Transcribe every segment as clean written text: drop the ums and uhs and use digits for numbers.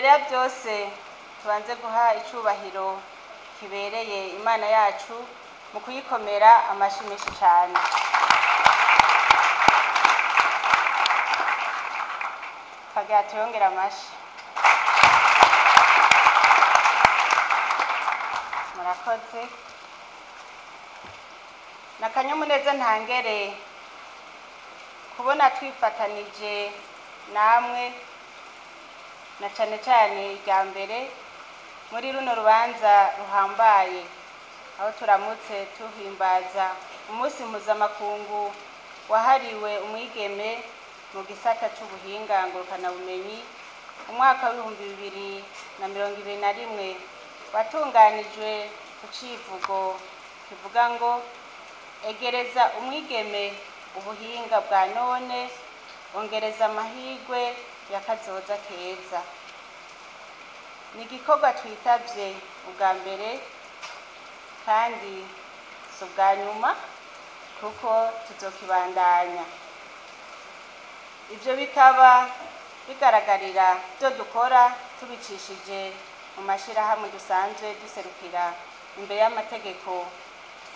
Imbere ya byose tubanze guha icubahiro kibereye Imana yacu mu kuyikomera amashi menshi cyane. Twagira tuyongera amashi. Murakoze. Nakanyamuneza ntangere kubona twifatanije namwe na cane cane irya mbere muri runo rubanza ruhambaye, aho turamutse tuhimbaza umunsi mpuzamakungu wahariwe umwigeme mu gisata c'ubuhinga ngurukanabumenyi, umwaka w'2021, watunganijwe ku civugo kivuga ngo egereza umwigeme ubuhinga bwa none, ongereza amahirwe ya kazoza keza. Ni igikorwa twitavye ubwa mbere kandi si ubwa nyuma, kuko tuzokibandanya. Ivyo bikaba bigaragarira ivyo dukora tubicishije mu mashirahamwe dusanzwe duserukira imbere y'amategeko,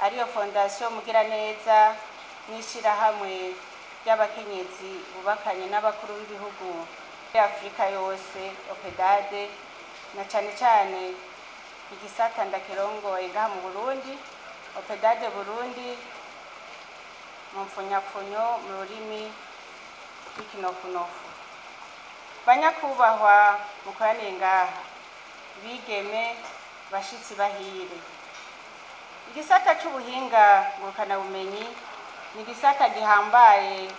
ariyo Fondation Mugiraneza n'ishirahamwe ry'abakenyezi bubakanye n'abakuru b'ibihugu muri Afrika yose, OPEDADE, na cane cane igisata ndakirongoye ngaha mu Burundi, OPEDADE Burundi mu mfunyapfunyo mu rurimi rw'ikinofunofu. Banyakubahwa mukoraniye ngaha, bigeme, bashitsi bahire, igisata c'ubuhinga ngurukanabumenyi ni igisata gihambaye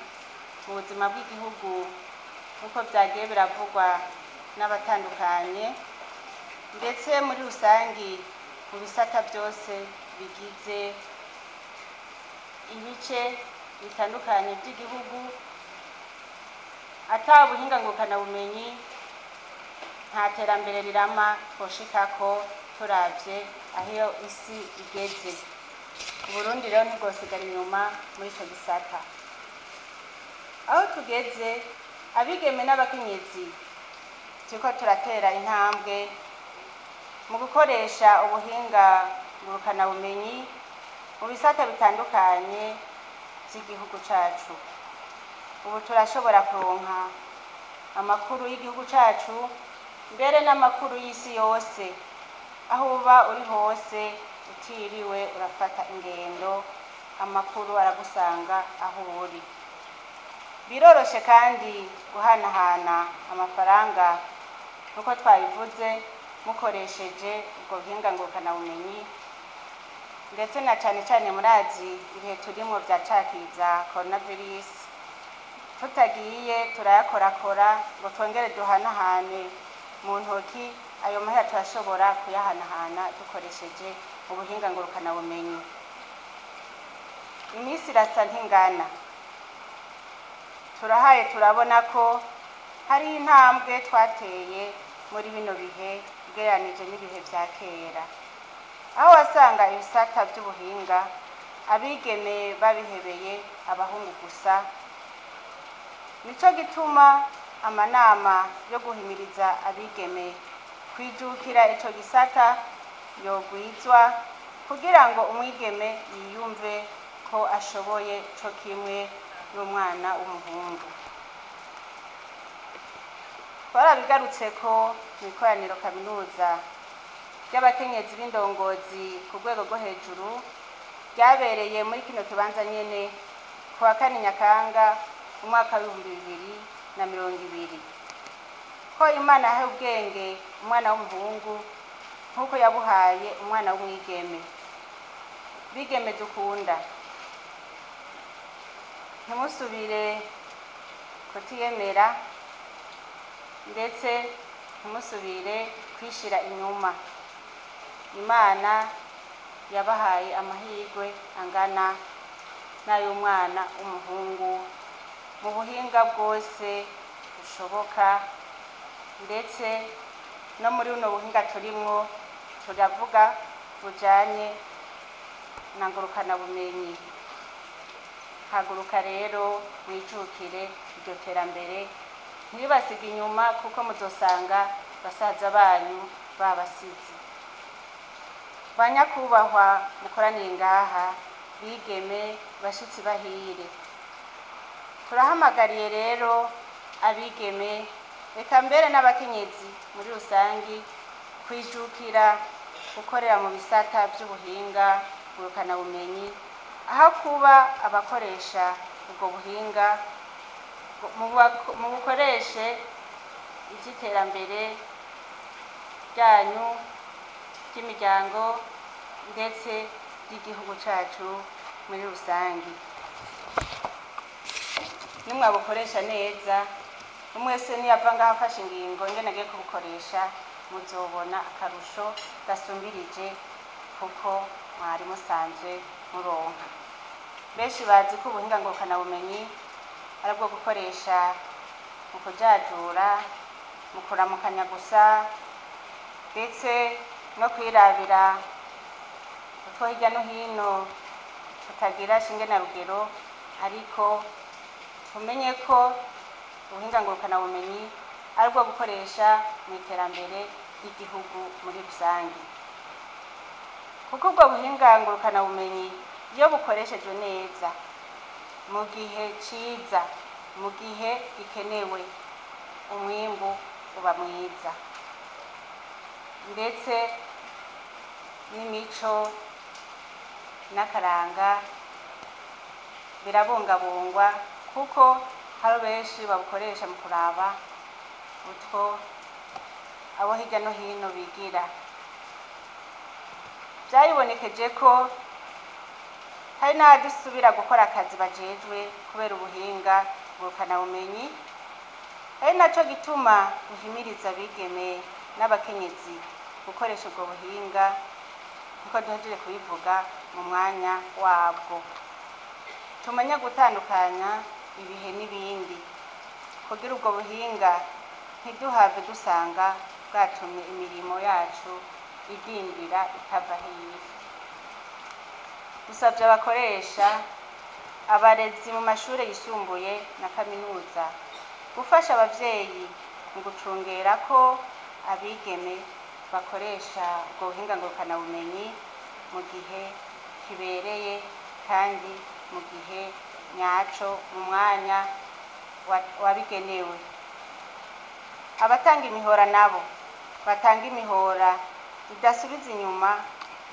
mu buzima bw'igihugu, nk'uko vyagiye biravugwa n'abatandukanye, ndetse muri rusangi mu bisata byose bigize ibice bitandukanye by'igihugu. Ata buhinga ngurukanabumenyi nta terambere rirama twoshikako turavye aho isi igeze. Uburundi rero ntibwosigara inyuma muri ico gisata. Aho tugeze, abigeme n'abakenyezi turiko turatera intambwe mu gukoresha ubuhinga ngurukanabumenyi mu bisata bitandukanye vy'igihugu cacu. Ubu turashobora kuronka amakuru y'igihugu cacu, mbere n'amakuru y'isi yose, aho uba uri hose utiriwe urafata ingendo, amakuru aragusanga aho uri. Biroroshe kandi guhanahana amafaranga nk'uko twabivuze, mukoresheje ubwo buhinga ngurukanabumenyi, ndetse na cane cane murazi ibihe turimwo vya cakiza coronavirus, tutagiye turayakorakora ngo twongere duhanahane mu ntoki, ayo mahera turashobora kuyahanahana dukoresheje ubuhinga ngurukanabumenyi. Iminsi irasa ntingana, turahaye turabona ko hari intambwe twateye muri bino bihe ugereranije n'ibihe vya kera, aho wasanga ibisata vy'ubuhinga abigeme babihebeye abahungu gusa. Nico gituma amanama yo guhimiriza abigeme kwijukira ico gisata yogwizwa, kugira ngo umwigeme yiyumve ko ashoboye co kimwe n'umwana w'umuhungu. Twarabigarutse ko mu ikoraniro kaminuza ry'abakenyezi b'indongozi ku rwego rwo hejuru ryabereye muri kino kibanza nyene ku wa 4 Nyakanga umwaka w'2020, ko Imana yahaye ubwenge umwana w'umuhungu nk'uko yabuhaye umwana w'umwigeme. Bigeme dukunda, ntimusubire kutiyemera, ndetse ntimusubire kwishira inyuma. Imana yabahaye amahirwe angana n'ay'umwana w'umuhungu mu buhinga bwose bushoboka, ndetse no muri buno buhinga turimwo turavuga bujanye na ngurukanabumenyi. Haguruka rero mwijukire iryo terambere, ntibibasige inyuma, kuko muzosanga basaza banyu babasize. Banyakubahwa mukoraniye ngaha, bigeme bashitsi bahire, turahamagariye rero abigeme reka mbere n'abakenyezi muri rusangi kwijukira gukorera mu bisata by'ubuhinga ngurukanabumenyi, aho kuba abakoresha ubwo buhinga mu bukoreshe iby'iterambere ryanyu, ry'imiryango ndetse ry'igihugu cacu muri rusangi. Nimwabukoresha neza, umwese niyava ngaho afashe ingingo ingene agiye kubukoresha, muzobona akarusho gasumbirije kuko mwari musanzwe muronka. Benshi bazi ko ubuhinga ngurukanabumenyi ari ubwo gukoresha mu kujajura, mu kuramukanya gusa, ndetse no kwirabira utwo hirya no hino tutagira shinge na rugero. Ariko tumenye ko ubuhinga ngurukanabumenyi ari ubwo gukoresha mu iterambere ry'igihugu muri rusange, kuko ubwo buhinga ngurukanabumenyi iyo bukoreshejwe neza mu gihe ciza, mu gihe gikenewe, umwimbu uba mwiza, ndetse n'imico n'akaranga birabungabungwa, kuko hari benshi babukoresha mu kuraba utwo abo hirya no hino bigira. Vyayibonekeje ko hari n'abadusubira gukora akazi bajejwe kubera ubuhinga ngurukanabumenyi. Ari naco gituma duhimiriza abigeme n'abakenyezi gukoresha ubwo buhinga, nkuko duhejeje kubivuga, mu mwanya wabwo. Tumenye gutandukanya ibihe n'ibindi, kugira ubwo buhinga ntiduhave dusanga bwatumye imirimo yacu idindira ikava hiya. Dusabye abakoresha, abarezi mu mashure yisumbuye na kaminuza gufasha abavyeyi mu gucungera ko abigeme bakoresha ubwo buhinga ngurukanabumenyi mu gihe kibereye kandi mu gihe nyaco, mu mwanya wabigenewe. Abatanga imihora nabo batanga imihora idasubiza inyuma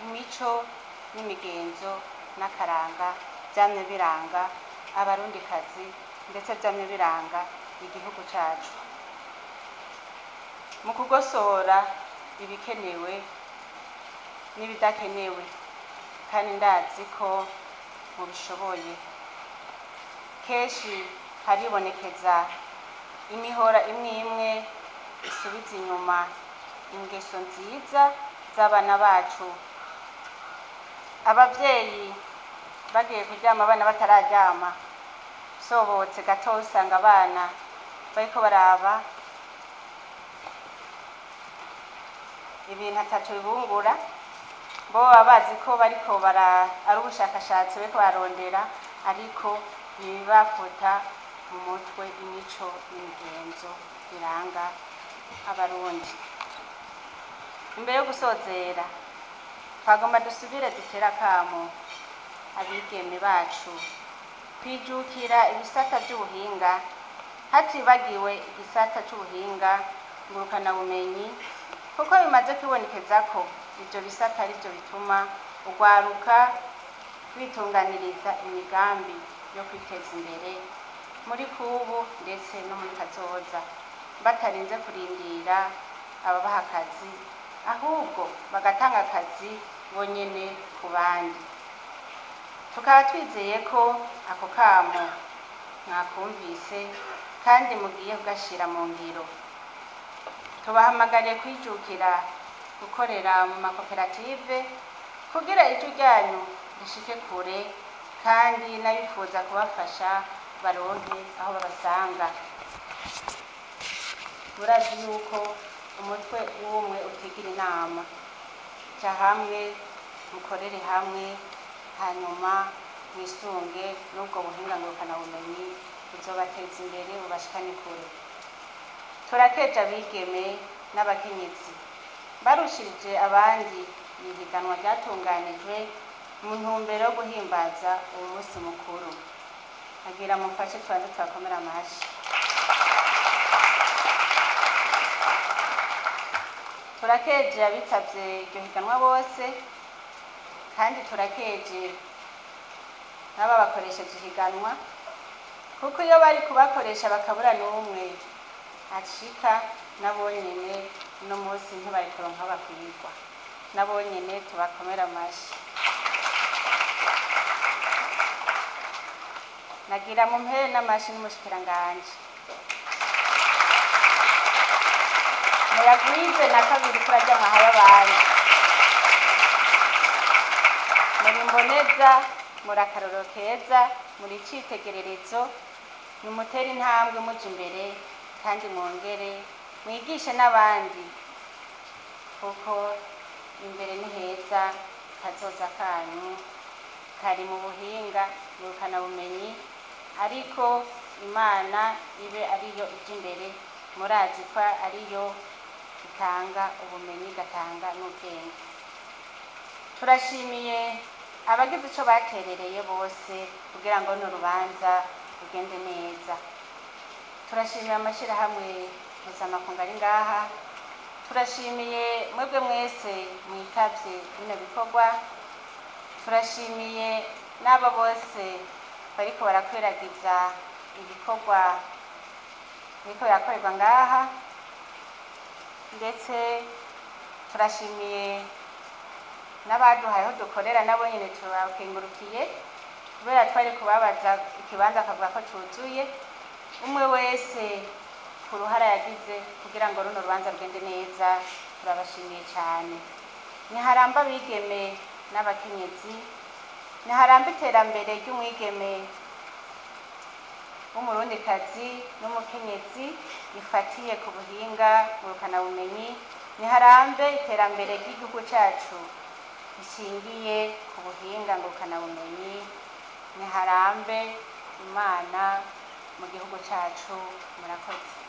imico n'imigenzo n'akaranga vyamye biranga abarundikazi, ndetse vyamye biranga igihugu cacu. Mu kugosora ibikenewe n'ibidakenewe, kandi ndazi ko mubishoboye. Kenshi haribonekeza imihora imwe imwe isubiza inyuma ingeso nziza z'abana bacu. Abavyeyi bagiye kuryama abana batararyama, usohotse gato usanga abana bariko baraba ibintu atatu bibungura, bo baba bazi ko bariko bara ari ubushakashatsi bariko barondera, ariko ntibibafuta mu mutwe imico n'imigenzo biranga abarundi. Imbere yo gusozera, twagomba dusubire dutere akamo abigeme bacu kwijukira ibisata by'ubuhinga, hatibagiwe igisata c'ubuhinga ngurukanabumenyi, kuko bimaze kwibonekeza ko ivyo bisata arivyo bituma urwaruka rwitunganiriza imigambi yo kwiteza imbere muri kubu ndetse no muri kazoza, batarinze kurindira ababaha akazi, ahubwo bagatanga akazi bonyene ku bandi. Tukaba twizeye ko ako kamo mwakumvise kandi mugiye kugashira mu ngiro. Tubahamagariye kwijukira gukorera mu makoperative kugira ijwi ryanyu rishike kure, kandi n'abifuza kubafasha baronke aho babasanga. Murazi yuko umutwe w'umwe utigira inama. Ja hamwe, mukorere hamwe, hanyuma mwisunge n'ubwo buhinga ngurukanabumenyi buzobateza imbere bubashikane kure. Turakeje abigeme n'abakenyezi barushirije abandi mu ihiganwa ryatunganijwe mu ntumbero yo guhimbaza uwo munsi mukuru. Agira mufashe tubanze tubakomere amashi. Turakeje abitavye iryo higanwa bose, kandi turakeje n'ababakoresheje ihiganwa, kuko iyo bari kubakoresha bakabura n'umwe acika, nabo nyene uno munsi ntibari kuronka aho bakwirwa. Nabo nyene tubakomere amashi. Nagira mumpere n'amashi n'umushikiranganji. Muyagwize na kabiri kurarya mwahaye abandi. Muri mboneza, muri akarorero keza, muri icitegererezo, nimutere intambwe muja imbere kandi mwongere mwigishe n'abandi, kuko imbere ni heza, kazoza kanyu kari mu buhinga ngurukanabumenyi, ariko Imana ibe ariyo ija imbere. Murazi ko ariyo itanga ubumenyi, igatanga n'ubwenge. Turashimiye abagize ico baterereye bose kugira ngo runo rubanza rugende neza. Turashimiye amashirahamwe mpuzamakungu ari ngaha, turashimiye mwebwe mwese mwitavye bino bikorwa, turashimiye n'abo bose bariko barakwiragiza ibikorwa biriko birakorerwa ngaha, ndetse turashimiye n'abaduhaye aho dukorera, nabo nyene turabakengurukiye kubera twari kubabaza ikibanza akavuga ko cuzuye. Umwe wese ku ruhara yagize kugira ngo runo rubanza rugende neza, turabashimiye cyane. Niharamba abigeme n'abakenyezi, niharamba iterambere ry'umwigeme w'umurundikazi n'umukenyezi rifatiye ku buhinga ngurukanabumenyi, niharambe iterambere ry'igihugu cacu rishingiye ku buhinga ngurukanabumenyi, niharambe Imana mu gihugu cacu. Murakoze.